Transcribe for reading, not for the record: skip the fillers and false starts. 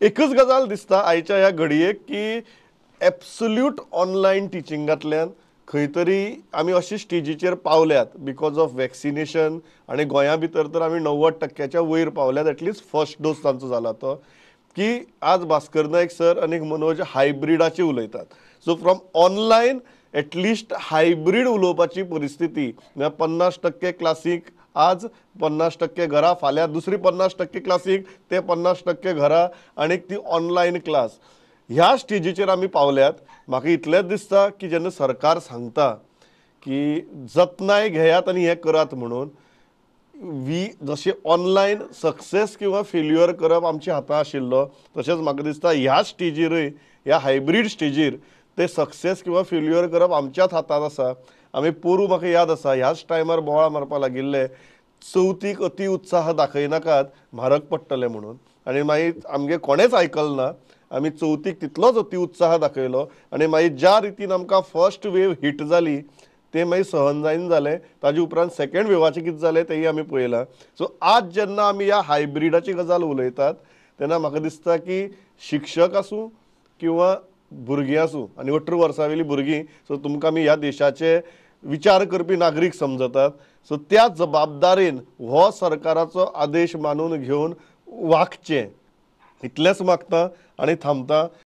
एकच गजाल दिसता आयच्या ह्या घडयेक की एब्सोल्यूट ऑनलायन टिचिंगांतल्यान खंय तरी आमी अशी स्टेजीचेर पावल्यात because of vaccination आनी गोंया भितर तर आमी 90% वयर पावल्यात, एटलिस्ट फर्स्ट डोस तांचो जाला तो, की आज भास्कर नायक सर आनी मनोज हायब्रिडाची उलयतात. So from online at least hybrid उलोवपाची परिस्थिती, म्हळ्यार 50% क्लासीक आज, 50% घरा, फाल्यां दुसरी 50% क्लासीक, ते 50% घरा आनी ती ऑनलायन क्लास, ह्या स्टेजीचेर आमी पावल्यात. म्हाका इतलेंच दिसता की जेन्ना सरकार सांगता की जतनाय घेयात आनी हें करात म्हणून, वी जशें ऑनलायन सक्सेस किंवा फेल्युअर करप आमच्या हातांत आशिल्लो, तशेंच म्हाका दिसता ह्या स्टेजीरय, ह्या हायब्रीड स्टेजीर ते सक्सेस किंवा फेल्युअर करप आमच्याच हातांत आसा. आमी पोरूं म्हाका याद आसा ह्याच टायमार बोवाळ मारपाक लागिल्ले, चवथीक अति उत्साह दाखयनाकात म्हारग पडटलें म्हणून, आनी मागीर आमगे कोणेंच आयकल ना. आमी चवथीक तितलोच अति उत्साह दाखयलो आनी मागीर ज्या रितीन आमकां फर्स्ट वेव हिट जाली तें मागीर सहन जायना जालें. ताजे उपरांत सेकेंड वेवाचें कितें जालें तेंय आमी पळयलां. सो आज जेन्ना आमी ह्या हायब्रिडाची गजाल उलयतात तेन्ना म्हाका दिसता की शिक्षक आसूं किंवा भुरगीं आसूं आनी 18 वर्सां वयलीं भुरगीं, सो तुमकां आमी ह्या देशाचे विचार करपी नागरीक समजतात. सो त्या जबाबदारेन हो सरकाराचो आदेश मानून घेवन वागचें इतलेंच मागता आनी थांबता.